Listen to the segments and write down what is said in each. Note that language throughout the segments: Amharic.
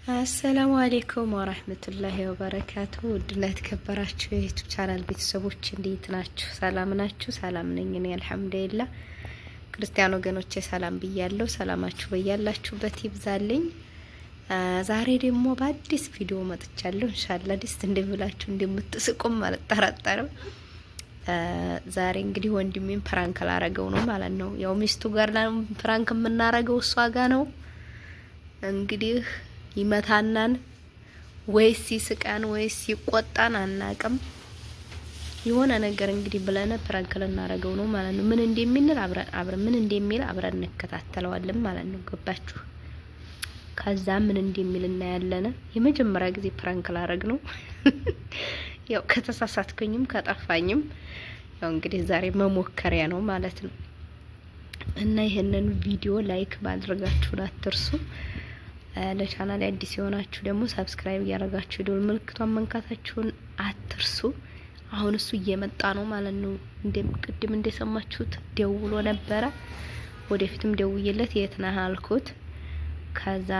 السلام عليكم ورحمة الله وبركاته። ውድና የተከበራችሁ የ YouTube channel ቤተሰቦች እንዴት ናችሁ? ሰላም ናችሁ? ሰላም ነኝ እኔ الحمد لله። ክርስቲያን ወገኖቼ ሰላም ብያለሁ። ሰላማችሁ በያላችሁበት ይብዛልኝ። ዛሬ ደግሞ በአዲስ ቪዲዮ መጥቻለሁ። إن شاء الله ደስ እንደሚላችሁ እንደምትስቁም አልጠራጠርም። ዛሬ እንግዲህ ወንድሜን prank ላረገው ነው ማለት ነው። ያው ሚስቱ ጋር prank የምናረገው እሷ ጋር ነው እንግዲህ ይመታናን ወይስ ይስቃን ወይስ ይቆጣን አናቅም። የሆነ ነገር እንግዲህ ብለን prank ልናረገው ነው ማለት ነው። ምን እንደሚል አብረን አብረን ምን እንደሚል አብረን እንከታተለዋለን ማለት ነው። ገባችሁ? ከዛ ምን እንደሚል እናያለን። የመጀመሪያ ጊዜ prank ላረግ ነው። ያው ከተሳሳትኩኝም ከጠፋኝም ያው እንግዲህ ዛሬ መሞከሪያ ነው ማለት ነው። እና ይህንን ቪዲዮ like ማድረጋችሁን አትርሱ። ለቻናል አዲስ የሆናችሁ ደግሞ subscribe እያደረጋችሁ የደወል ምልክቷን መንካታችሁን አትርሱ። አሁን እሱ እየመጣ ነው ማለት ነው። ቅድም እንደሰማችሁት ደውሎ ነበረ። ወደፊትም ደውዬለት የት ነህ አልኩት። ከዛ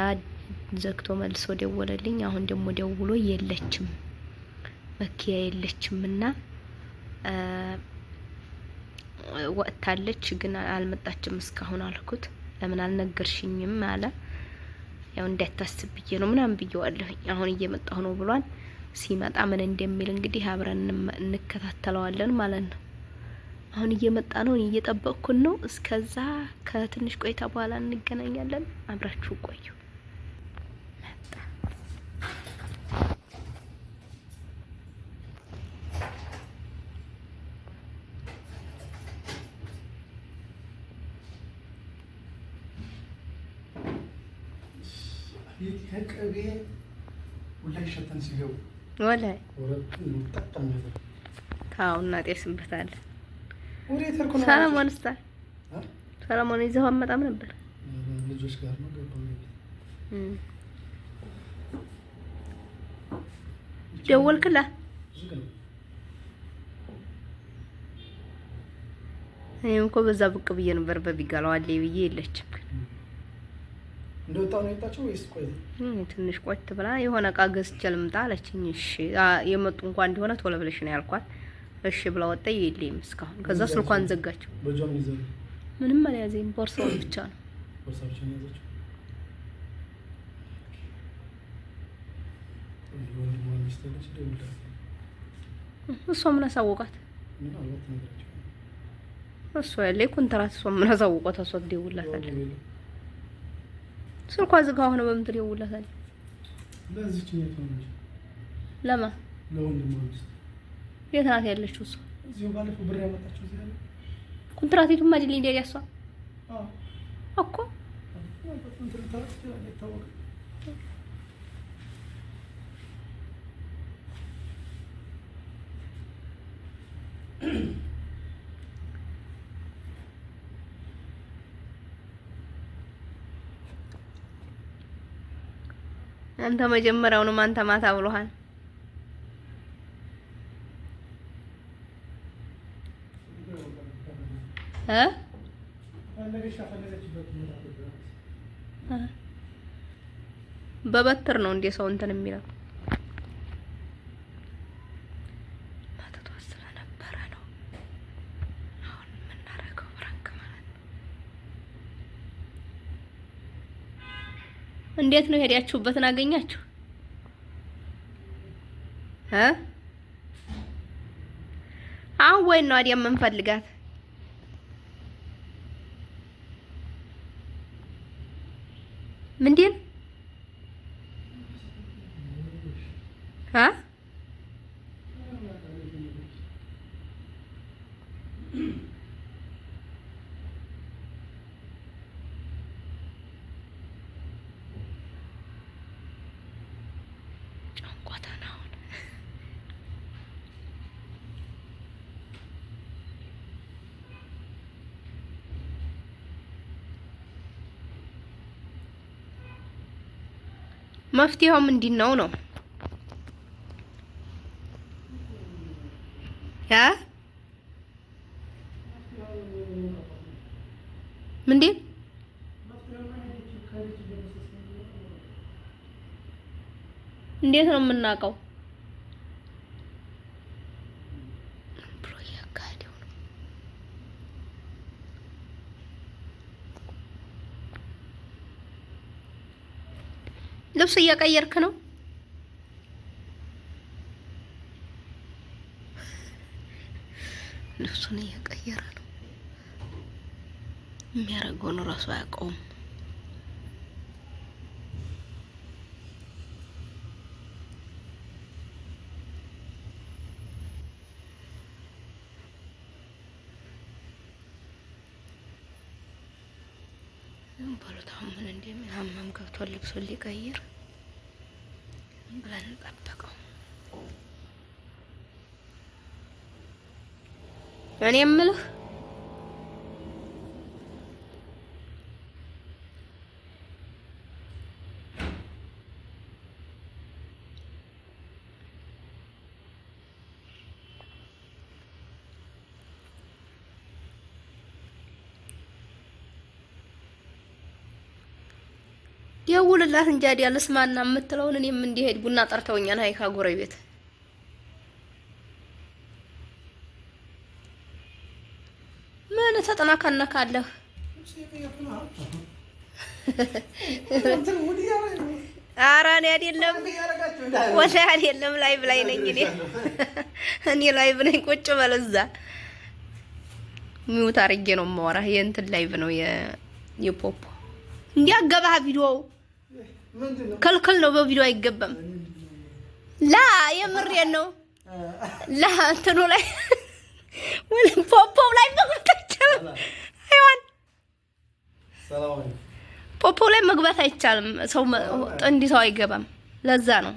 ዘግቶ መልሶ ደወለልኝ። አሁን ደግሞ ደውሎ የለችም መኪያ የለችም እና ወጥታለች፣ ግን አልመጣችም እስካሁን አልኩት። ለምን አልነገርሽኝም አለ። ያው እንዳታስብ ብዬ ነው ምናምን ብዬዋለሁኝ። አሁን እየመጣሁ ነው ብሏል። ሲመጣ ምን እንደሚል እንግዲህ አብረን እንከታተለዋለን ማለት ነው። አሁን እየመጣ ነው፣ እየጠበቅኩን ነው። እስከዛ ከትንሽ ቆይታ በኋላ እንገናኛለን። አብራችሁ ቆዩ። መጣ። ከቅቤ ሁላ ይሸተን ሲገቡ ወላሂ ታው እናጤስበታለን። ሰለሞን እስታ ሰለሞን ይዘው አመጣም ነበር። ልጆች ጋር ነው ገባው። ደወልክላት? እኔም እኮ በዛ ብቅ ብዬ ነበር በቢጋላው አለ ብዬ የለችም። እንደወጣ ነው የወጣችው ወይስ ቆይ? ትንሽ ቆይት ብላ የሆነ እቃ ገዝቼ ልምጣ አለችኝ። እሺ የመጡ እንኳን እንደሆነ ቶሎ ብለሽ ነው ያልኳት። እሺ ብላ ወጣ። የለም እስካሁን። ከዛ ስልኳን ዘጋችው። ምንም አልያዘኝም፣ ቦርሳውን ብቻ ነው። ቦርሳ ብቻ ነው የያዘችው። እሷ ምን አሳወቃት? እሷ ያለ ኮንትራት እሷ ምን አሳወቃት? እሷ ትደውልላታለች። ስልኳ ዝግ ሆነ። በምን ትደውልላታለች? ለማ የት ናት ያለችው? እሷ ኮንትራቲቱማ አይደል እንዴ? እሷ እኮ አንተ መጀመሪያውንም አንተ ማታ ብሎሃል። እ በበትር ነው እንዴ ሰው እንትን የሚለው? መተቷ ስለነበረ ነው አሁን የምናደርገው prank ማለት ነው። እንዴት ነው ሄዳችሁበትን አገኛችሁ? እ አሁን ወይ ነው አይደል የምንፈልጋት? ምንድን እ ጨንቆታል አሁን። መፍትሄው ምንድን ነው ነው? ያ ምንድን እንዴት ነው የምናውቀው? ብሎ እያካሄደው ነው። ልብስ እየቀየርክ ነው? ልብሱን እየቀየረ ነው። የሚያደርገውን እራሱ አያውቀውም። ዝም በሉት። አሁን ምን እንደሚል ሀማም ገብቷል ልብሱን ሊቀይር ብለን እንጠብቀው። እኔ የምልህ ደውልላት እንጂ አይደል ልስማና የምትለውን እኔም እንዲሄድ ቡና ጠርተውኛል። ሀይካ ጎረቤት ምን ተጠናከነካለህ? ኧረ እኔ አይደለም ወላሂ አይደለም፣ live ላይ ነኝ እኔ እኔ live ነኝ። ቁጭ በል እዛ mute አድርጌ ነው የማወራህ። የእንትን live ነው የፖፖ እንዲያገባህ ቪዲዮው ክልክል ነው። በቪዲዮ አይገባም። ላ የምሬን ነው። ላ እንትኑ ላይ ፖፖው ላይ መግባት አይቻልም። አይዋን ፖፖው ላይ መግባት አይቻልም። ሰው ጥንድ ሰው አይገባም። ለዛ ነው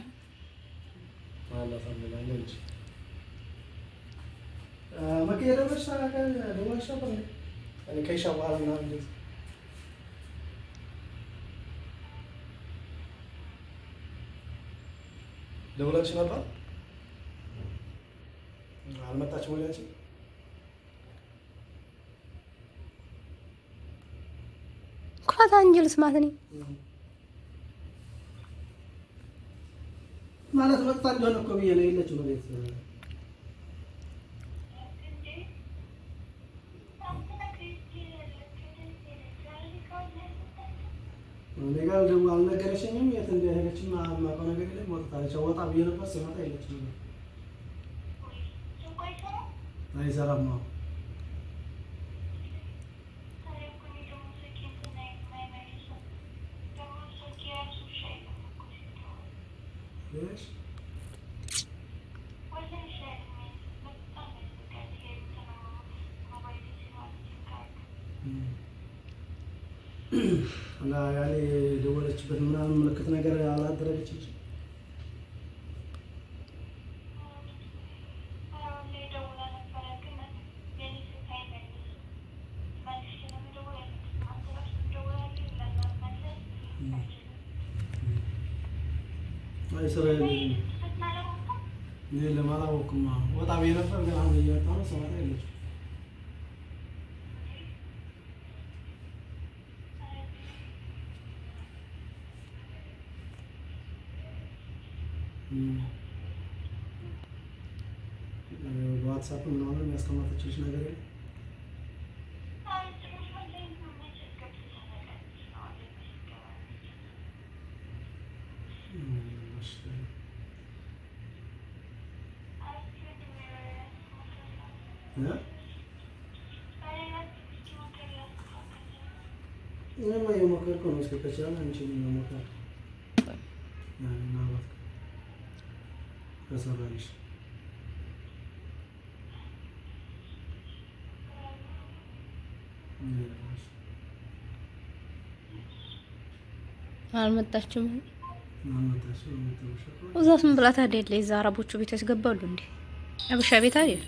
ደውላልሽ ነበር? አልመጣችም ወደ አንቺ? ኩራት አንጀል ስማት እኔ ማለት መጥታ እንደሆነ እኮ ብዬ ነው። የለችም ቤት። እኔ ጋር ደግሞ አልነገረችኝም። የት እንደሄደችም የማውቀው ነገር የለም። ወጥታለች። ወጣ ብዬ ነበር፣ ስመጣ የለችም። አይሰራም። አዎ እና ያኔ የደወለችበት ምናምን ምልክት ነገር አላደረገችም። አይ ስራ የለም አላወኩም። ወጣ ብዬ ነበር ግን አሁን እየመጣሁ ነው። ስመጣ የለችም። በዋትሳፕ ምናምን ያስቀመጠችልሽ ነገር የለም? እኔማ እየሞከርኩ ነው። እስኪ ከቻለ አንቺ መሞከር ምናልባት ከሰራልሽ አልመጣችም። እዛ ስም ብላት አይደል? የዛ አረቦቹ ቤት ያስገባሉ እንዴ? አበሻ ቤት አይደል?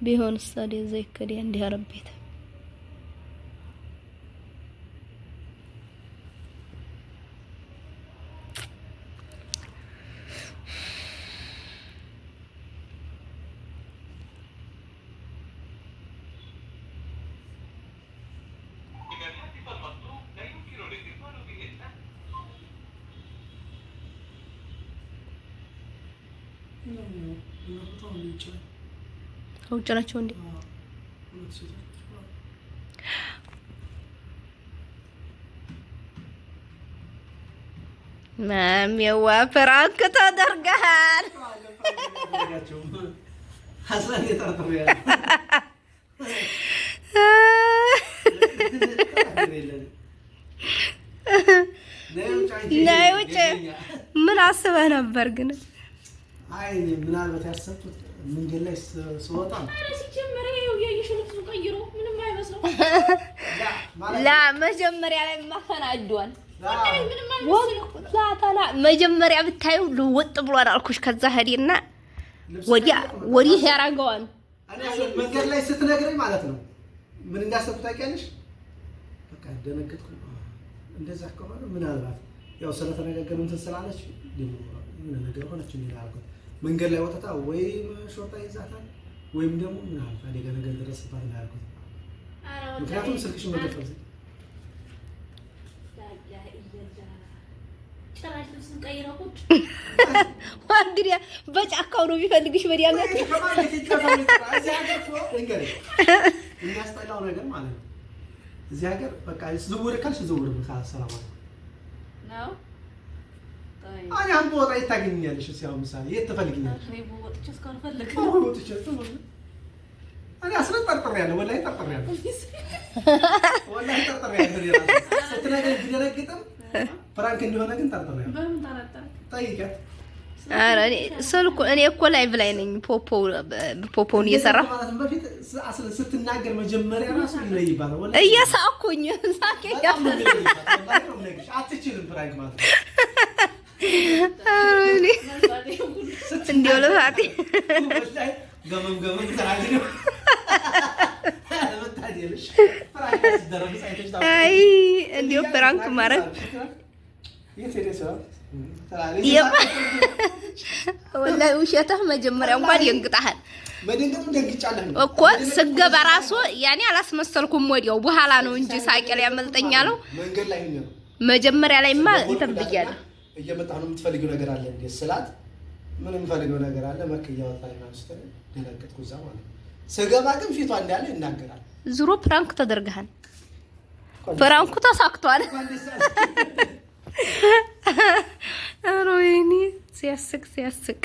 ቢሆንስ ታዲያ እዛ ይከዲያ እንዲህ አረብ ቤት ውጭ ናቸው እንዴ? ማሚዋ prank ተደርገሃል። ነይ ውጭ። ምን አስበህ ነበር ግን? አይ ምናልባት ያሰብኩት መንገድ ላይ ስወጣ ላ መጀመሪያ ላይ ማፈናዷል መጀመሪያ ብታዩ ልውጥ ብሏል አልኩሽ። ከዛ ሄዴና ወዲያ ወዲህ ያደርገዋል። መንገድ ላይ ስትነግረኝ ማለት ነው ምን እንዳሰብኩ ታውቂያለሽ? በቃ ደነገጥኩ። እንደዛ ከሆነ ምናልባት ያው ስለተነጋገርን እንትን ስላለች የሆነ ነገር ሆነች የሚል አልኩት። መንገድ ላይ ወጥታ ወይም ሾርጣ ይዛታል ወይም ደግሞ ምናልባት አደጋ ነገር ደረሰባት እንዳልኩት። ምክንያቱም ስልክሽን መገፈል እንግዲህ በጫካው ነው የሚፈልግሽ። በዲያነት የሚያስጠላው ነገር ማለት ነው። እዚህ ሀገር በቃ ዝውር ካልሽ ዝውር ሰላም ነው። እኔ አሁን ብወጣ የት ታገኘኛለሽ? እስኪ አሁን ምሳሌ የት ትፈልጊኛለሽ? እኔ አስረን ጠርጥሬያለሁ፣ ወላሂ ጠርጥሬያለሁ፣ ወላሂ ጠርጥሬያለሁ። ስትነግረኝ ብደነግጥም prank እንደሆነ ግን ጠርጥሬያለሁ። ጠይቂያት። ኧረ እኔ ስልኩ እኔ እኮ live ላይ ነኝ። ፖፖውን እየሰራሁ በፊት ስትናገር መጀመሪያ ራሱ ይለይባታል። ወላሂ እየሳኩኝ ሳቄ አትችልም prank ማለት ነው። እንዲያው ልፋቴ አይ እንዲያው prank ማድረግ ወላሂ ውሸትህ መጀመሪያ እንኳን ይንግጣሃል እኮ ስገባ ራሱ ያኔ አላስመሰልኩም። ወዲያው በኋላ ነው እንጂ ሳቄ ሊያመልጠኝ አለው። መጀመሪያ ላይማ እንትን ብያለሁ። እየመጣሁ ነው። የምትፈልጊው ነገር አለ እንዴ ስላት፣ ምን የምፈልገው ነገር አለ መክ እያወጣኝ ምናምን ስትለኝ ደነገጥኩ። እዛ ማለት ነው። ስገባ ግን ፊቷ እንዳለ ይናገራል። ዙሮ prank ተደርገሃል። prank ኡ ተሳክቷል። ኧረ ወይኔ ሲያስቅ ሲያስቅ።